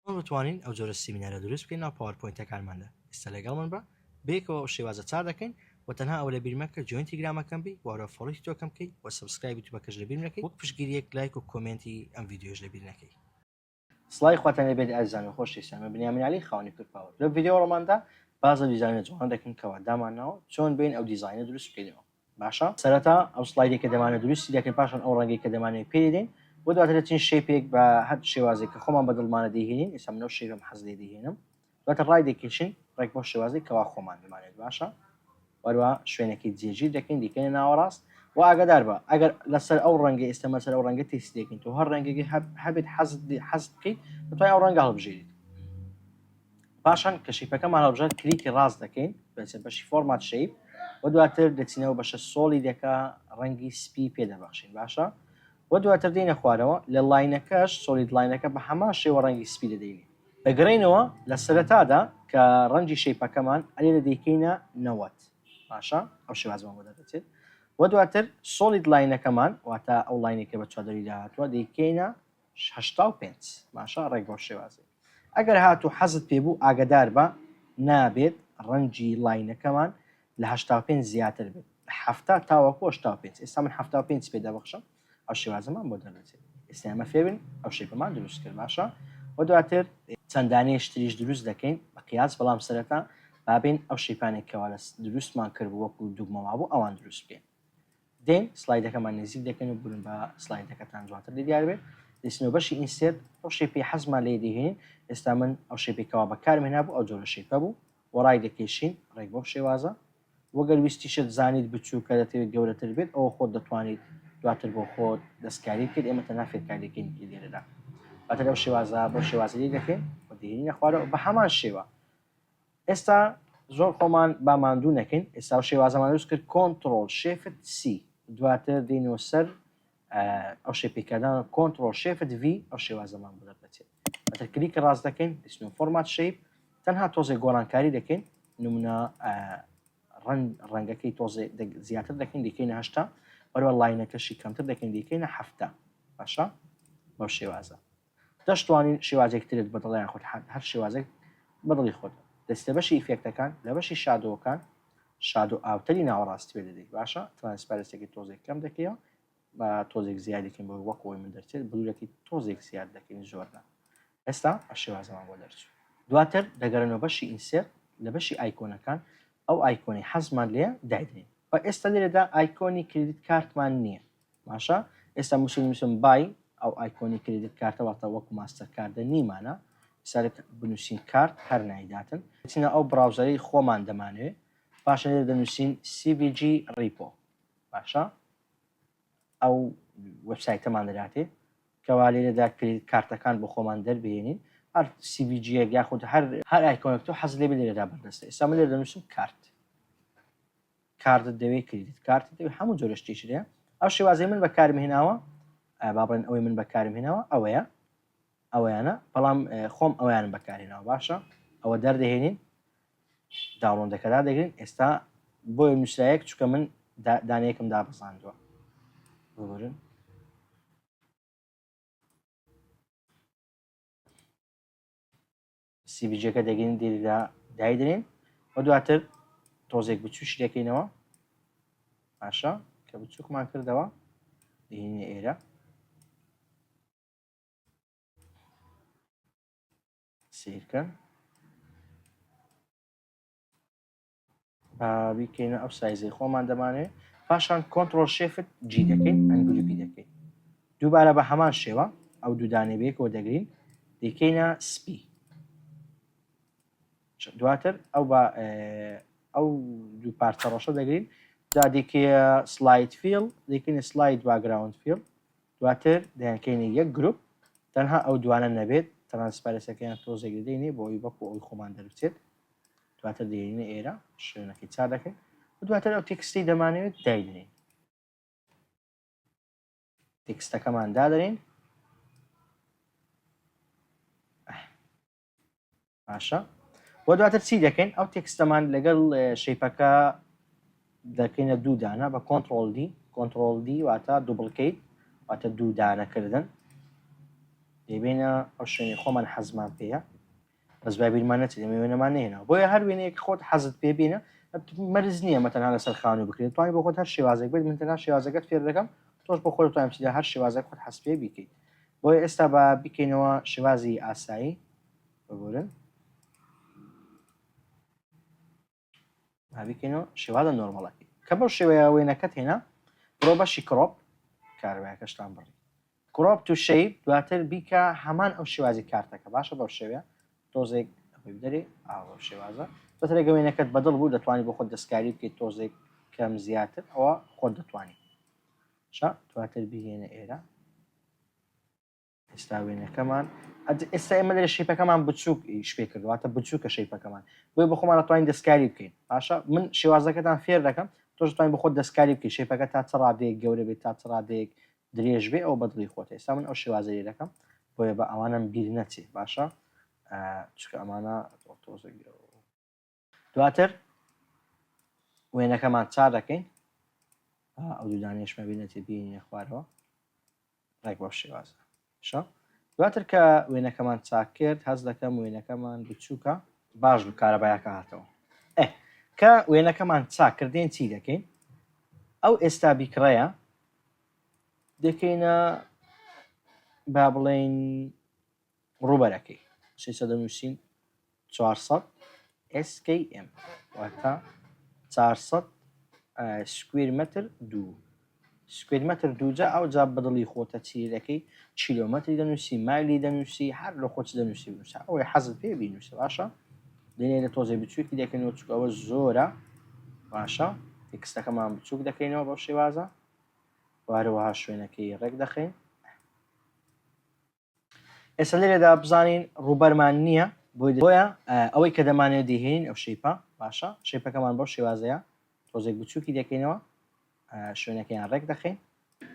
چۆن بتوانین ئەو جۆرە سیمینارە دروست بکەین ناو PowerPoint ەکانماندا؟ ئێستا لەگەڵ من بە، بەیەکەوە ئەو شێوازە چار دەکەین و تەنها ئەوە لەبیر مەکە join تیگرامەکەم بی و هەروە follow ی تیکتۆکەم بکەی و subscribe یوتوبەکەش لەبیر نەکەی وەک پشتگیریەک لایک و comment ی ئەم ڤیدیۆیەش لەبیر نەکەی. سڵاوی خواتان لێ بێت ئازیزان و خۆشەویستان من بنیامین عەلی خاوەنی کورد پاوەر لەم ڤیدیۆ ڕۆماندا باس لەو دیزاینە جوانە دەکەین کەوا دامانناوە چۆن بێین ئەو دیزاینە دروست بکەینەوە باشە سەرەتا ئەو slide ێک کە دەمانەوێت دروستی دەکەین پاشان ئەو ڕەنگەی کە دەمانەوێت پێی دەدەین و دواتر دەچین shape ێک بە هەر شێوازێک کە خۆمان بە دڵمانە دەیهێنین ئێستا من ئەو shape ەم حەز لێ دەیهێنم دواتر ڕای دەکێشین ڕێک بەو شێوازێک کەوا خۆمان دەمانێت باشە وەروە شوێنەکەی جێگیر دەکەین دیکەینە ناوەڕاست و ئاگادار بە ئەگەر لەسەر ئەو ڕەنگە ئێستا مەسەر ئەو ڕەنگە تێستی دەکەین تۆ هەر ڕەنگێکی هەبێت حەزت حەز بکەیت دەتوانین ئەو ڕەنگە هەڵبژێریت پاشان کە shape ەکەمان هەڵبژارد کلیکی ڕاست دەکەین بەچە بەشی format shape و دواتر دەچینەوە بەشە solid ەکە ڕەنگی سپی پێ دەبەخشین باشە و دواتر دێنە خوارەوە لە line ەکەش solid line ەکە بە هەمان شێوە ڕەنگی سپی دەدەینێ دەگەڕێینەوە لە سەرەتادا کە ڕەنگی shape ەکەمان ئەلێرە دەیکەینە 90 باشە ئەو شێوازمان بۆ دەردەچێت و دواتر solid line ەکەمان واتە ئەو line ێک کە بە چوادەری داهاتووە دەیکەینە 85 باشە ڕێک بەو شێوازێ ئەگەر هاتوو حەزت پێ بوو ئاگدار بە نابێت ڕەنگی line ەکەمان لە 85 زیاتر بێت 70 تاوەکو 85 ئێستا من 75 پێ دەبەخشم ئەو شێوازەمان بۆ دەردەچێت ئێستا ئێمە فێربین ئەو shape ەمان دروست کرد باشە و دواتر چەندانەی شتریش دروست دەکەین بە قیاس بەڵام سەرەتا بابین ئەو shape انێک کەوا لە دروستمان کرد وەکو دوگمە وابوو ئەوان دروست بکەین دێن slide ەکەمان نزیک دەکەین و برون بە slide ەکەتان جوانتر لێ دیار بێت دەچینەوە بەشی insert ئەو shape ی حەزمان لێ دەهێنین ئێستا من ئەو shape ی کەوا بەکارم هێنابوو ئەو جۆرە shape ە بوو و ڕای دەکێشین ڕێک بەو شێوازە وەگەر ویستیشت زانیت بچووکە دەتەوێت گەورەتر بێت ئەوە خۆت دەتوانیت دواتر بۆ خۆت دەستکاری بکەیت ئێمە تەنها فێرکاریەکەین لێرەدا دواتر ئەو شێوازە بەو شێوازە لێ دەکەین و دەهێنینە خوارەوە بە هەمان شێوە ئێستا زۆر خۆمان با ماندوو نەکەین ئێستا و شێوازەمان دروست کرد control shift C دواتر دێنەوە سەر ئەو shape ێکەدان control shift V ئەو شێوازەمان بۆ دەردەچێت دواتر کلیک ڕاست دەکەین دەچینەوە format shape تەنها تۆزێک گۆڕانکاری دەکەین نمونە ڕەنگ ڕەنگەکەی تۆزێ زیاتر دەکەین دیکەینە 80 وەروە line ەکەشی کەمتر دەکەین دیکەینە هەفتا باشە بەو شێوازە دەشتوانین شێوازێک ترت بەدڵیان خۆت هەر شێوازێک بەدڵی خۆت دەستە بەشی effect ەکان لە بەشی shadow ەکان shadow outer ی ناوەڕاست پێ دەدەیت باشە transparency ەکەی تۆزێک کەم دەکەیەوە بە تۆزێک زیاد دەکەین بۆ وەک ئەوەی من دەرچێت blur ەکەی تۆزێک زیاد دەکەین زۆر نا ئێستا ئە شێوازەمان بۆ دەرچوو دواتر دەگەڕێنەوە بەشی insert لە بەشی icon ەکان ئەو icon ی حەزمان لێ دایدنین و ئێستا لێرەدا icon ی credit card مان نییە باشە ئێستا مسلم مسلم بای ئەو icon ی credit card ە واتە وەکو ماستەر کاردە نیمانە سەرک بنووسین کارت هەر نایداتن چینە ئەو browser ی خۆمان دەمانەوێت پاشان لێرە دەنووسین SVG Repo باشە ئەو وبسایتەمان دەداتێ کەوا لێرەدا credit card ەکان بۆ خۆمان دەربهێنین هەر SVG یەک یاخود هەر هەر icon ێک تۆ حەز لێ بێ لێرەدا بەردەستە ئێستا من لێرە دەنووسم کارت کارتت دەوێ credit card ت دەوێ هەموو جۆرە شتێکی هەیە ئەو شێوازەی من بەکارم هێناوە با بڵێن ئەوەی من بەکارم هێناوە ئەوەیە ئەوەیانە بەڵام خۆم ئەویانم بەکارهێناوە باشە ئەوە دەردەهێنین download ەکە دادەگرین ئێستا بۆیە نووسرایەک چونکە من دانەیەکم دابەزاندووە ببورن SVG ەکە دەگرین دێریدا دایدرین و دواتر تۆزێک بچوش دەکەینەوە باشە کە بچووکمان کردەوە دێنینە ئێرە سیرکەن با بیکەینە ئەو سایزەی خۆمان دەمانێ پاشان control shift G دەکەین ungroup ی دەکەین دووبارە بە هەمان شێوە ئەو دوودانێ بێکەوە دەگرین دەکەینە سپی دواتر ئەو بە ئەو دوو پارچە ڕەشە دەگرین دا دیکەیە slide fill دەکەینە slide background fill دواتر دەیانکەینە یەک گروپ تەنها ئەو دوانە نەبێت transparency ەکەیان تۆزێک دەدەینێ بۆ ئەوی وەکو ئەوی خۆمان دەربچێت دواتر دێنینە ئێرە شوێنەکەی چا دەکەین و دواتر ئەو text ی دەمانەوێت دایدنین text ەکەمان دادەنین باشە بۆ دواتر چی دەکەین ئەو text ەمان لەگەڵ shape ەکە دەکەینە دوو دانە بە control D control D واتە duplicate واتە دوو دانەکردن. دەیبینە ئەو شوێنی خۆمان حەزمان پێیە بەس با بیرمان نەچێت ئێمە وێنەمان نەهێناوە بۆیە هەر وێنەیەک خۆت حەزت پێ بینە مەرج نییە مە تەنها لەسەر خانوو بکرێت توانی بۆ خۆت هەر شێوازێک بێت من تەنها شێوازەکەت فێر دەکەم تۆش بۆ خۆت توانم چیدا هەر شێوازێک خۆت حەز پێ بیکەیت بۆیە ئێستا با بیکەینەوە شێوازی ئاسایی ببورن با بیکەینەوە شێوازە normal ەکەی کە بەو شێوەیە وێنەکەت هێنا بڕۆ بەشی crop کارەبایەکەشتان بڕی crop to shape دواتر بیکە هەمان ئەو شێوازی کارتەکە باشە بەو شێوەیە تۆزێک ئەوەی بدەرێ ئاوە بەو شێوازە دواتر ئەگە وێنەکەت بەدڵ بوو دەتوانی بۆ خۆت دەستکاری بکەیت تۆزێک کەم زیاتر ئەوە خۆت دەتوانی شا دواتر بهێنە ئێرە ئێستا وێنەکەمان ئێستا ئێمە لە shape ەکەمان بچووک ئیش پێ کردووە واتە بچووکە shape ەکەمان بۆیە بۆ خۆمان دەتوانین دەستکاری بکەین باشە من شێوازەکەتان فێر دەکەم تۆش دەتوانین بۆ خۆت دەستکاری بکەیت shape ەکە تا چ ڕادەیەک گەورە بێت تا چ ڕادەیەک درێژ بێ ئەو بەدڵی خۆتە ئێستا من ئەو شێوازە لێ دەکەم بۆیە بە ئەوانم بیر نەچێ باشە چونکە ئەمانە تۆزێک دواتر وێنەکەمان چار دەکەین ئەو دوودانێشمە بینەتێ بینە خوارەوە ڕێک بەو شێوازە شە دواتر کە وێنەکەمان چاک کرد هەز دەکەم وێنەکەمان بچووکە باش بوو کارەبایەکە هاتەوە ئێ کە وێنەکەمان چاک کردین چی دەکەین ئەو ئێستا بیکڕەیە دەکەینە با بڵێین ڕووبەرەکەی سێ دەنووسین 400 SKM واتە 400 square مەتر دوو square مەتر دووجا ئەو جا بەدڵی خۆتە چیرەکەی کیلۆمەتری دەنووسی مایلی دەنووسی هەر لە خۆچ دەنووسی بنووسە ئەوەی حەزت پێ بینووسە باشە دێنێ لە تۆزێ بچووکی دەکەینەوە چونکە ئەوە زۆرە باشە text ەکەمان بچووک دەکەینەوە بەو شێوازە وهەروەها شوێنەکەی ڕێک دەخەین ئێستا لێرەدا بزانین ڕووبەرمان نییە بۆیە ئەوەی کە دەمانەوێت دەیهێنین ئەو shape ە باشە shape ەکەمان بەو شێوازەیە تۆزێک بچووکی دەکەینەوە شوێنەکەیان ڕێک دەخەین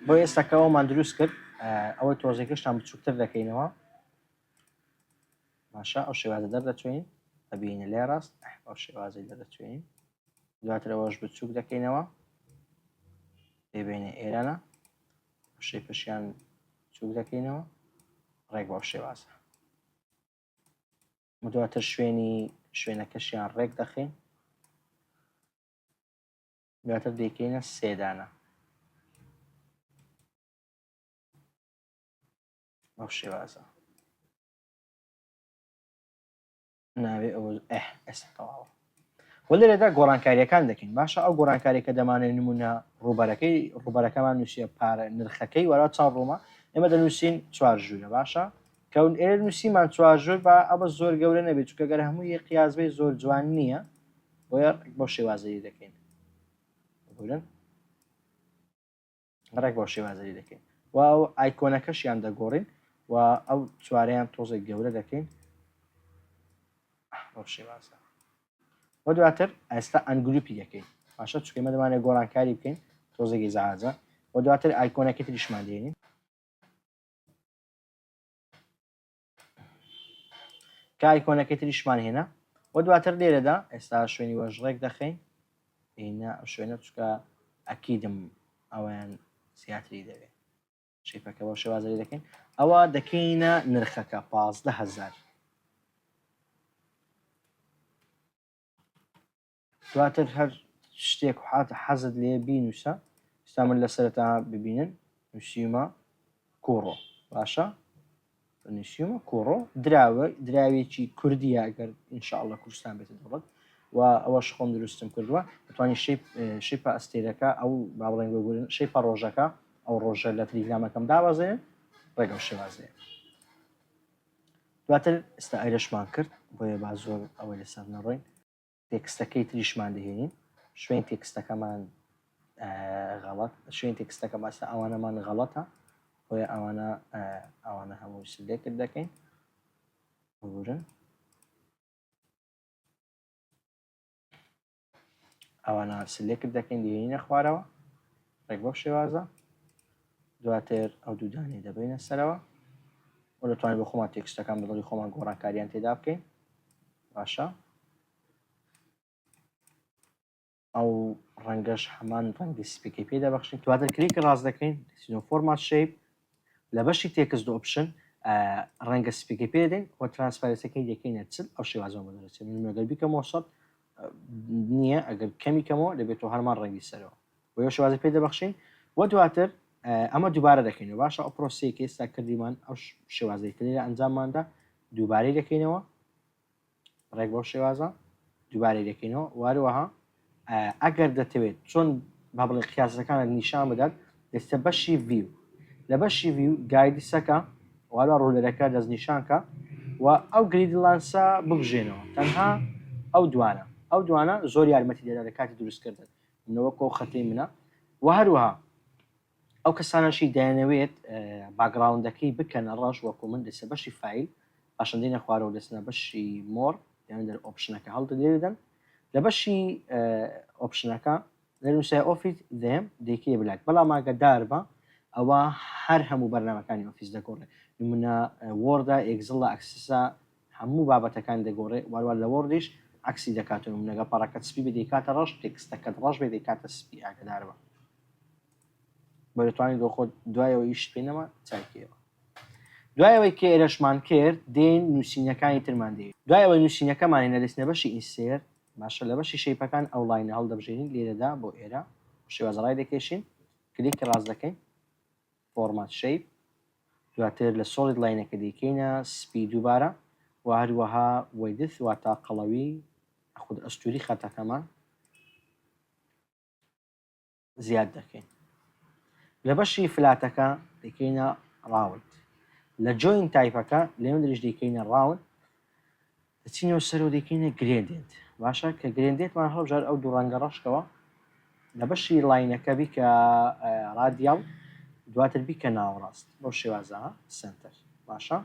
بۆ ئێستا کە ئەومان دروست کرد ئەوەی تۆزێکشتان بچووکتر دەکەینەوە باشە ئەو شێوازە دەردەچوین ئەبینە لێ ڕاست ئەو شێوازی دەردەچوین دواتر ئەوەش بچووک دەکەینەوە دەیبینە ئێرانە shape ەشیان چوک دەکەینەوە ڕێک بەو شێوازە دواتر شوێنی شوێنەکەشیان ڕێک دەخەین دواتر دەیکەینە سێدانە بەو شێوازە ناوێ ئەوە ئه ئێستا تەواوە وە لێرەدا گۆڕانکاریەکان دەکەین باشە ئەو گۆڕانکاری کە دەمانێت نمونە ڕووبەرەکەی ڕووبەرەکەمان نووسە پارە نرخەکەی وەرا چاو ڕوومە ئێمە دەنووسین چوار ژوورە باشە کەون ئێرە نووسیمان چوار ژوور بە ئەوە زۆر گەورە نەبێت چونکە گەر هەموو یە قیاس بێ زۆر جوان نییە بۆیە بەو شێوازەی دەکەین ببورن ڕێک بەو شێوازەی دەکەین و ئەو icon ەکەشیان دەگۆڕین و ئەو چوارەیان تۆزێک گەورە دەکەین بەو شێوازە و دواتر ئێستا ungroup ی دەکەین باشە چونکە ئێمە دەمانێت گۆڕانکاری بکەین تۆزێکی زعاجە و دواتر icon ەکەی تریشمان دێنین کە icon ەکەی تریشمان هێنا و دواتر لێرەدا ئێستا شوێنی وەش ڕێک دەخەین ئینا ئەو شوێنە چکە ئەکیدم ئەویان زیاتری دەوێت shape ەکە بەو شێوازەری دەکەین ئەوە دەکەینە نرخەکە 15هزار دواتر هەر شتێک حات حەزت لێ بینوسە ئستا من لە سەرەتا ببینن نووسیومە کوڕۆ باشە نووسیومە کوڕۆ دراوە دراوێکی کوردیە ئەگەر ئینشاءاللە کوردستان بێتە دەوڵەت و ئەوەش خۆم دروستم کردووە دەتوانانی shape ە ئەستێرەکە ئەو با بڵێن بگورن shape ە ڕۆژەکە ئەو ڕۆژە لە تلیگرامەکەم دابەزێن ڕێگە و شێوازەیە دواتر ئێستا ئەیرەشمان کرد بۆیە با زۆر ئەوەی لەسەر نەڕۆین text ەکەی تریشمان دەهێنین شوێن text ەکەمان غەڵەت شوێن text ەکە باسە ئەوانەمان غەڵەتە بۆیە ئەوانە ئەوانە هەموو select دەکەین ببورن ئەوانە select دەکەین دێنینە خوارەوە ڕێک بەو شێوازە دواتر ئەو دوودانێ دەبینە سەرەوە و دەتوانین بۆ خۆمان text ەکان بەدڵی خۆمان گۆڕانکاریان تێدا بکەین باشە ئەو ڕەنگەش هەمان ڕەنگی سپیکەی پێ دەبەخشین دواتر کلیکی ڕاست دەکەین سینۆ format shape لە بەشی text option. ڕەنگە سپیەکەی پێ دەین و transparency ەکەی دەکەینە 40 ئەو شێوازەوە بۆ دەرەچێت. من ئەگەر بیکەمەوە 100 نییە، ئەگەر کەمی کەمەوە دەبێتەوە هەرمان ڕەنگی سەرەوە. بۆ ئەو شێوازە پێ دەبەخشین و دواتر ئەمە دووبارە دەکەینەوە. باشە ئەو پرۆسەیە کە ئێستا کردیمان ئەو شێوازەی کە لێرە ئەنجامماندا دووبارەی دەکەینەوە، ڕێک بەو شێوازە دووبارەی دەکەینەوە. واروەها ئەگەر دەتەوێت چۆن با بڵێ قیاسەکانت نیشان بدات، دەستە بەشی view، لە بەشی view guides ەکە واروا ruler ەکە دەستنیشانکە و ئەو grid lines ە ببژێنەوە، تەنها ئەو دوانە، ئەو دوانە زۆر یارمەتی دەدا لە کاتی دروستکردن منەوە کۆ خەتەی منە. و هەروەها ئەو کەسانەشی دەیانەوێت background ەکەی بکەنە ڕەش وەکو من، دەچنە بەشی file، پاشان دێنە خوارەوە دەچنە بەشی more، دەیان دەر option ەکە هەڵدەدێدەن. لە بەشی option ەکە دەنووسای Office theme دەیکەیە black، بەڵام ئاگادار بە ئەوە هەر هەموو بەرنامەکانی Office دەگۆڕێ، نمونە Word ە، Excel ە، Access ە، هەموو بابەتەکان دەگۆڕێ. واروە لە Word یش عەکسی دەکاتەوە، نمونەگە پەڕەکەت سپی بێ دەیکاتە ڕەش، text ەکەت ڕەش بێ دەیکاتە سپی. ئاگادار بە بۆ دەتوانیت بۆ خۆت دوایەوە ئیشت پێ نەما چاکیەوە. دوای ئەوەی کە ئێرەشمان کرد دێین نووسینەکانی ترمان دێ. دوای ئەوەی نووسینەکەمان هێنا دەچینە بەشی insert. باشە لە بەشی shape ەکان ئەو line ە هەڵدەبژێرین لێرەدا بۆ ئێرە شێوازە ڕای دەکێشین، کلیکی ڕاست دەکەین format shape، دواتر لە solid line ەکە دەیکەینە سپی دووبارە و هەروەها width واتا قەڵەوی خود ئەستوری خەتەکەمان زیاد دەکەین. لە بەشی flat ەکە دەکەینە round، لە join type ەکە لێندریش دەکەینە round، دەچینەوە سەرەوە دەکەینە gradient. باشە کە gradient مان هەڵبژارد ئەو دوو ڕەنگە ڕەشکەوە، لە بەشی line ەکە بیکە radial، دواتر بیکە ناوەڕاست بەو شێوازە center. باشە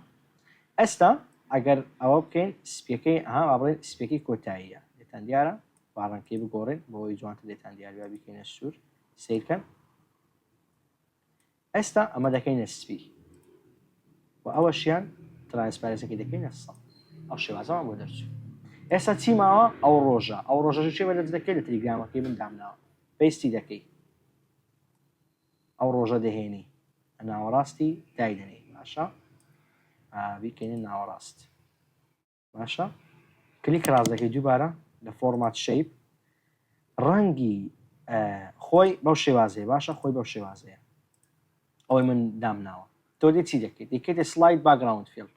ئێستا ئەگەر ئەوە بکەین سپیەکەی ئەها با بڵێن سپیەکەی کۆتاییە، لێتان دیارە با ڕەنگەکەی بگۆڕین بۆ ئەوەی جوانتر لێتان دیار بێ، بیکەینە سوور. سەیرکەن ئێستا ئەمە دەکەینە سپی و ئەوەشیان transparency ەکەی دەکەینە 100. ئەو شێوازەمان بۆ دەرچوو. ئێستا چی ماوە؟ ئەو ڕۆژە، ئەو ڕۆژەش چێ بەدەست دەکەی لە تلیگرامەکەی من دامناوە، paste ی دەکەی، ئەو ڕۆژە دەهێنی ناوەڕاستی دایدەنێی. باشە بیکەینە ناوەڕاست. باشە کلیک ڕاست دەکەی دووبارە لە format shape ڕەنگی خۆی بەو شێوازەیە. باشە خۆی بەو شێوازەیە ئەوەی من دامناوە. تۆ دێ چی دەکەیت؟ دەکەیتە slide background fill،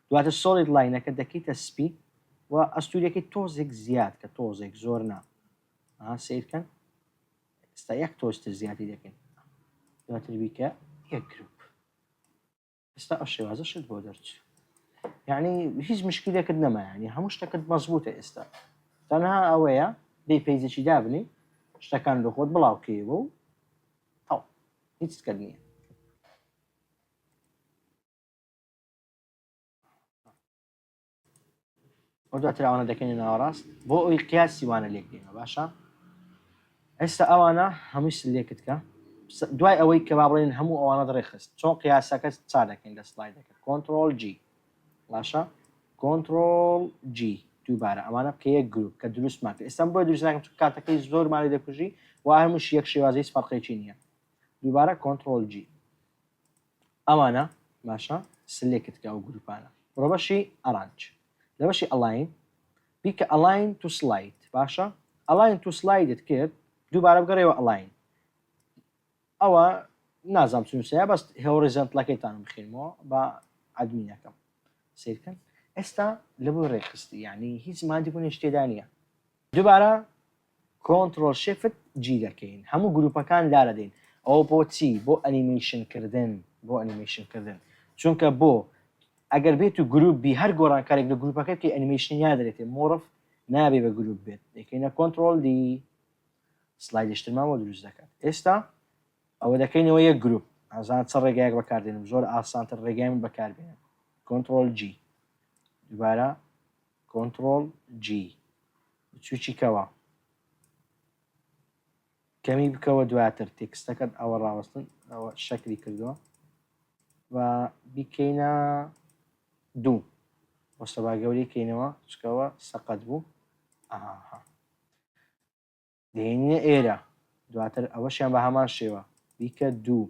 دواتر solid line ەکە دەکەیتە سپی و ئەستوریەکەی تۆزێک زیاد کە تۆزێک زۆر نا. سیرکەن ئێستا یەک تۆزتر زیادی دەکەین، دواتر بیکە یەک گروپ. ئێستا ئەو شێوازە شت بۆ دەرچوو، یعنی هیچ مشکلێکت نەما، یعنی هەموو شتەکەت مەزبوتە. ئێستا تەنها ئەوەیە بێ page ێکی دابنی شتەکان لە خۆت بڵاوکەیەوە و تەواو، هیچ کەت نییە. ئەو دواتر ئەوانە دەکەینە ناوەڕاست بۆ ئەوی قیاسی وانە لێک دێنەوە. باشە ئێستا ئەوانە هەمووی select کە دوای ئەوەی کە با بڵێن هەموو ئەوانە ڕێخست چۆن قیاسەکە چا دەکەین لە slide ەکە control G. باشە control G دووبارە ئەمانە بکە یەک گروپ کە دروستمان کرد. ئێستا بۆی دروست ناکەم چونکە کاتەکەی زۆرمانی دەکوژی و هەمووش یەک شێوازی هیچ فەرقێکی نییە. دووبارە control G ئەوانە باشە select کە ئەو گروپانە بڕۆ بەشی arrange لە بەشی align بیکە align to slide. باشە align to slide ت کرد دووبارە بگەڕێەوە align ئەوە نازانم چ نووسەیە بەس horizontal ەکەیتان بخێنمەوە بە ئەدمینەکەم. سیرکەن ئێستا لە بۆی ڕێکخستی، یعنی هیچ مادی بوونێک تێدا نییە. دووبارە control shift G دەکەین هەموو گروپەکان لادەدەین. ئەوە بۆ چی؟ بۆ ئەنیمەیشن کردن، بۆ ئەنیمەیشن کردن. چونکە بۆ ئەگەر بێت و گروپ بی هەر گۆڕانکارێک لە گروپەکە بکەی ئەنیمەیشنی نادرێتێ، morph نابێ بە گروپ بێت. دەکەینە control D slide یشترمان بۆ دروست دەکات. ئێستا ئەوە دەکەینەوە یەک گروپ. ئازان چە ڕێگایەک بەکاردێنم، زۆر ئاسانتر ڕێگای من بەکاربێنم. control G دووبارە control G بچووکی کەوە کەمی بکەوە دواتر text ەکەت ئەوە ڕاوەستن ئەوە شەکری کردووە و بیکەینە دوو وەستە با گەورەی کەینەوە چکەوە سەقەت بوو. ئاها دێنە ئێرە دواتر ئەوەشیان بە هەمان شێوە بیکە دوو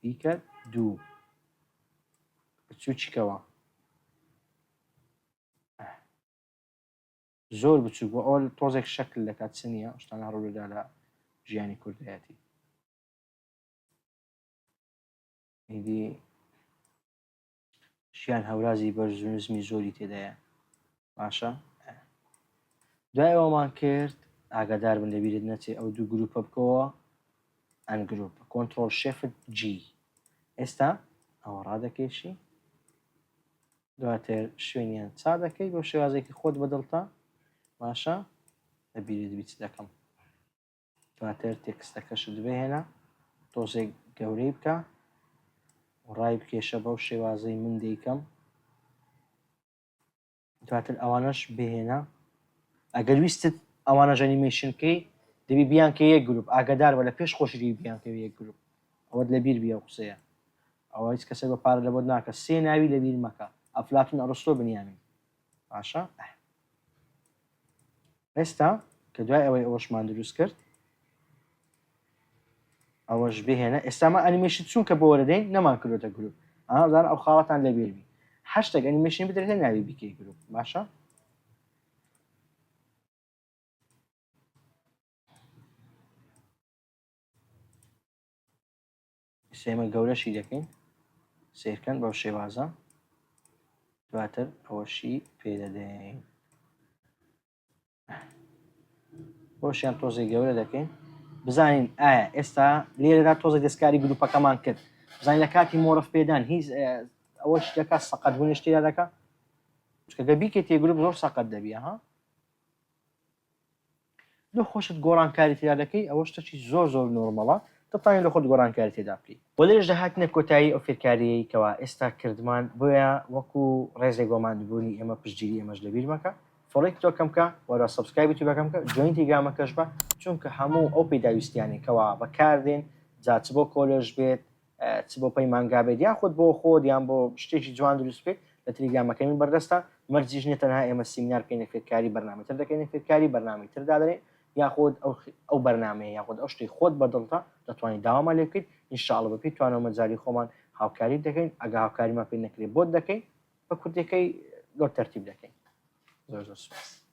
بیکە دوو. بچووکیکەوە زۆر بچووک بۆ ئەوە تۆزێک شەکل دەکات چ نییە شتانە ڕوودەدا لە ژیانی کوردایەتی ئیدی ژیان هەورازی بەرز و نزمی زۆری تێدایە باشە دوای ئەومان کرد ئاگادار بن لەبیرت نەچێ ئەو دوو گروپە بکەوە ungroup control shift G ئێستا ئەوە ڕادەکێشی دواتر شوێنیان چا دەکەی بۆ شێوازێکی خۆت بەدڵتە باشە لەبیرت بیت دەکەم دواتر تێکستەکەشت بهێنە تۆزێک گەورەی بکە و ڕای بکێشە بەو شێوازەی من دەیکەم دواتر ئەوانەش بهێنە ئەگەر ویستت ئەوانە ئەنیمەیشن بکەی دەبی بیانکە یەک گروپ ئاگدار بە لە پێش خۆشی دەبی بیانکە یەک گروپ ئەوەت لەبیر بیە و قسەیە ئەوە هیچ کەسێک بە پارە لەبۆت ناکە سێ ناوی لەبیر مەکە ئەفلاتون ئەڕستۆ بنیامین باشە ئێستا کە دوای ئەوەی ئەوەشمان دروست کرد ئەوەش بهێنە ئێستا ما ئەنیمەیشن چونکە بۆ وەرەدەین نەمان کردۆتە گروپ ئازان ئەو خاڵەتان لەبیربی هەشتێک ئەنیمەیشن بدرێتە ناوی بیکەی گروپ باشە ئێمە گەورەشی دەکەین سیرکەن بەو شێوازە دواتر ئەوەشی پێدەدەین بۆشیان تۆزێک گەورە دەکەین بزانین ئایا ئێستا لێرەدا تۆزێک دەستکاری گروپەکەمان کرد بزانین لە کاتی morph پێدان هیچ ئەوەش دەکات سەقەت بوونش تێدا دەکات چکە گە بیکەیت گروپ زۆر سەقەت دەبی ها لۆ خۆشت گۆڕانکاری تێدا دەکەی ئەوە شتەکی زۆر زۆر normal ە دەتوانین لە خۆت گۆڕانکاری تێدا بکەی. وە لێرەشدا هاتینە کۆتایی ئەو فێرکاریەی کەوا ئێستا کردمان بۆیە وەکو ڕێزێک بۆ ماندوبونی ئێمە پشتگیری ئێمەش لەبیر مەکە follow ی تیکتۆکەم بکە وەرە subscribe ی یوتیوبەکەم بکە join تیلگرامەکەش بە چونکە هەموو ئەو پێداویستیانەی کەوا بەکاردێن جا چ بۆ کۆلێژ بێت چ بۆ پەیمانگا بێت یاخود بۆ خۆت یان بۆ شتێکی جوان دروست بکەیت لە تلیگرامەکەی من بەردەستە مەرجیش نیە تەنها ئێمە سیمینار بکەینە فێرکاری بەرنامەی تر دەکەینە فێرکاری بەرنامەی تر دادەنێین یاخود ئەو ئەو بەرنامەیە یاخود ئەو شتەی خۆت بەدڵتە دەتوانیت داوامان لێ بکەیت ان شاء اللە بەپێی توانا و مەجالی خۆمان هاوکاریت دەکەین ئەگە هاوکاریمان پێ نەکرێت بۆت دەکەین بە کوردیەکەی لۆت تەرتیب دەکەین زۆر زۆر سوپاس.